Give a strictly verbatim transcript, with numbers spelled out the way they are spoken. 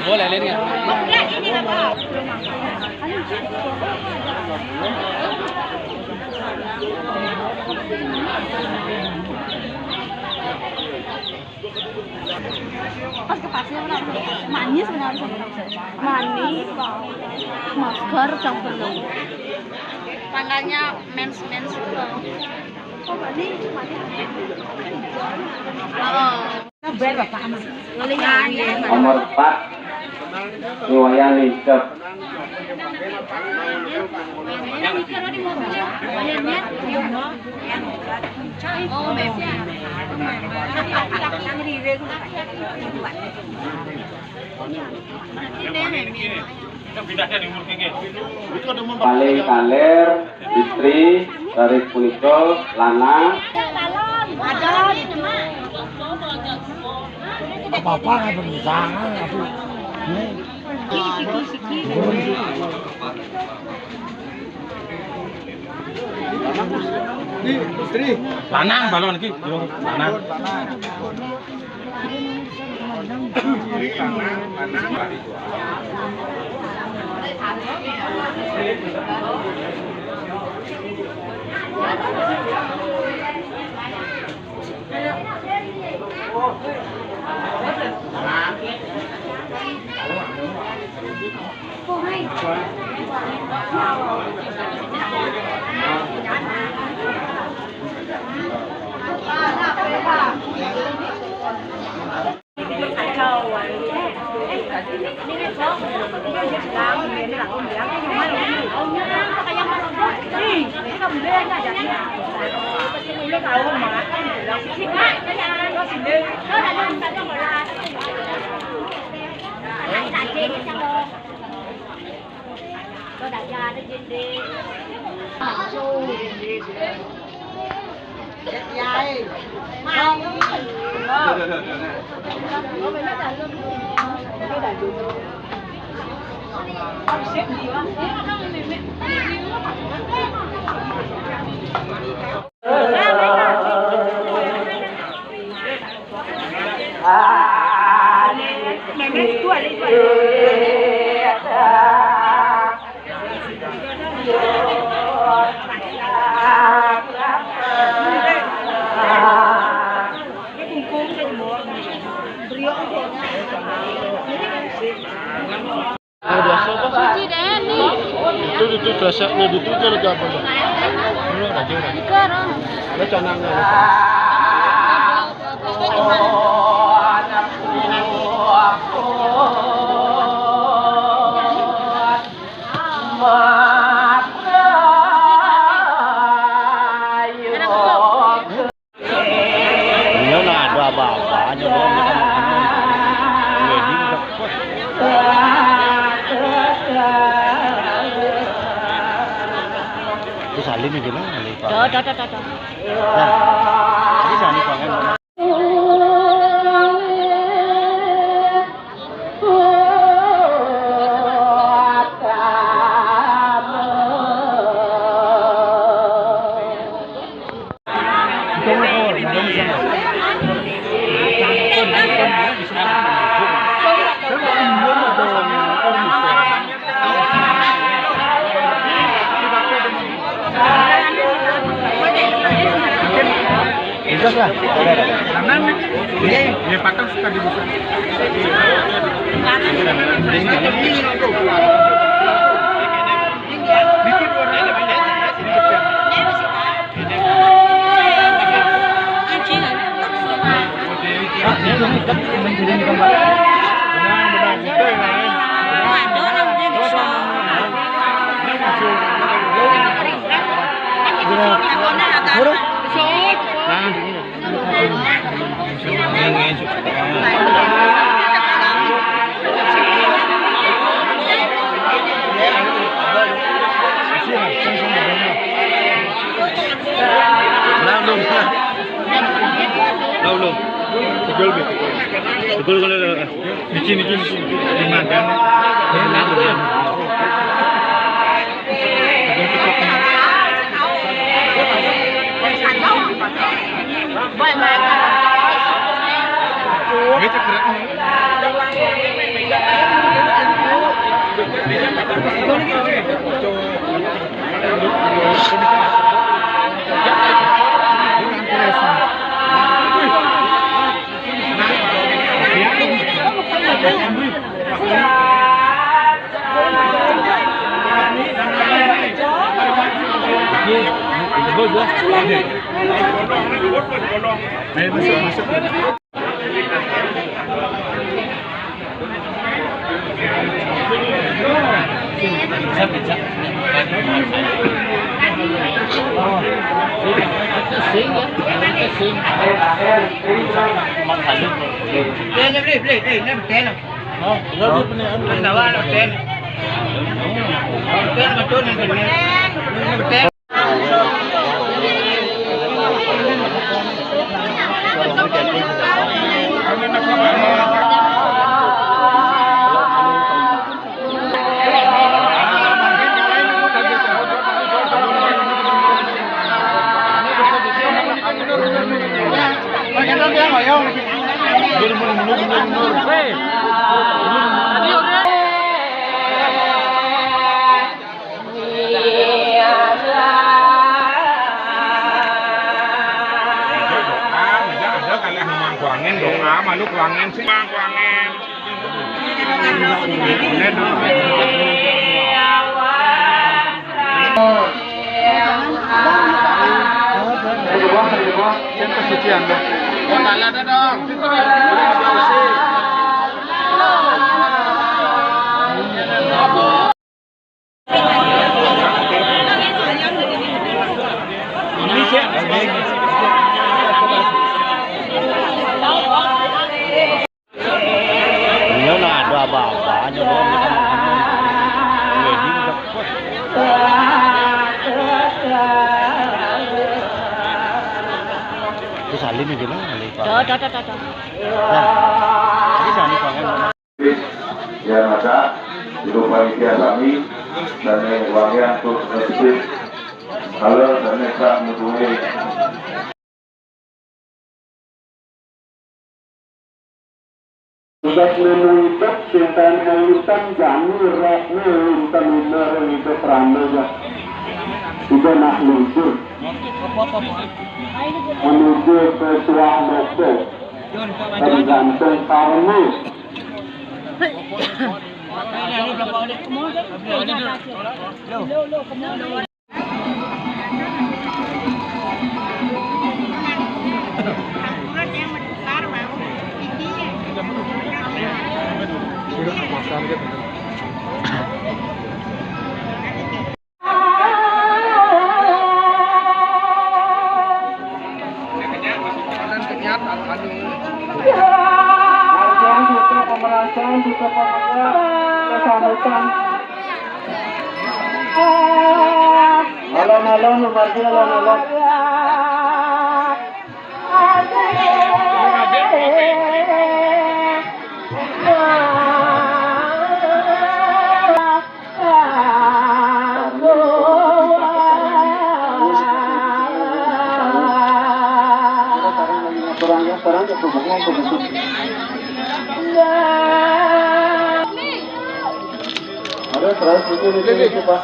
Boleh, lain kan? Pas ke pasir, manis benar. Manis, masker, campur. Tangannya mens-mens gitu. Oh, berarti, berarti. Oh. Nomor empat, Iwayan Licep. Paling kaler, istri, dari punika, lanang. Apa-apa nggak berbicara, aduh. Ini. Ini istri. Lanang, balon lagi. Yo, lanang. Suci deh nih. Itu, itu dasarnya itu kan apa? Ini aja, Mas. Ini kan. Ada canangnya. Ini nah ada apa-apanya, belum kita makan. Ini udah. Itu salin aja lah, salin. Tuh, tuh, tuh, tuh, tuh. Nah, ini salin, salin. Iya, iya, patah suka dibuka. Lalu. Lalu. Tegul, Bi, tegul. Tegul, tegul, tegul. Niki, niki, niki, niki. Ini lalu, ya. Tegul, tegul. Ada kalih mang kuangin, doa malu kuangin sih, mang kuangin. Ini nah ada apa-apanya, Bang. Ini kan anu, wedding deket. Terus Alim ini gimana, Alim? Tuh, tuh, tuh, tuh, tuh. Nah, ini Alim, Bang. Ya, maka, di panitia kami, dan yang wangian untuk nge-speed. Halo, dan yang tak mempunyai Tugas nenu idup, sinten nenu inten, jani rohne inten ine ring idup rana ya. Ida nak nuju. Menuju ke suah moko. Tergantung karena. Pemerasan, butuh pemerasan, kesambutan. Alon-alon, margi alon-alon. Ada seratus ribu itu, Pak.